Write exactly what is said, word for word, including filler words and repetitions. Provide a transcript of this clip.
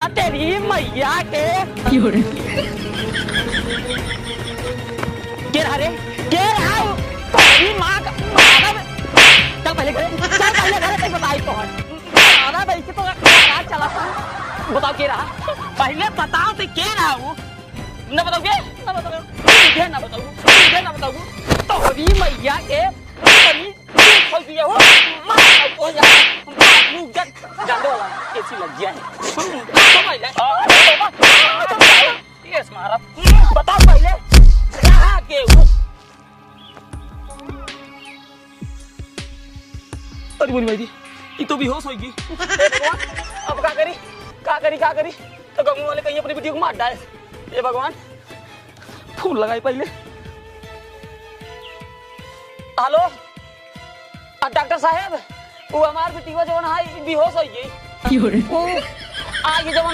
तेरी मैया के। के रहा रे? के रहा? तेरी माँ का, मारा बे। चल पहले घरे, चल पहले घरे, तब बताई तो है। मारा बे, इसे तो राज चला था। बताओ के रहा? पहले बताओ तो के रहा वो? ना बताओ के? ना बताओ। सीधे ना बताओ। सीधे ना बताओ। तेरी मैया के। चुप हो गया हो। मार, ओ यार, मार, मुंह जट, जाने वाला, एसी लग गया है। समझ ले। ये मारा, बता पहले, कहाँ के वो? अरे बोली भाई जी, ये तो बेहोश होगी। हे भगवान, अब का करी, का करी, का करी? तो गाँव वाले कहीं अपनी बेटी को मार डाले। हे भगवान, फोन लगाई पहले। हेलो, आ, डॉक्टर साहेब, वो हमार बेटीवा जवन है, ई बेहोश हो गई। क्यों रे? वो आगे जवन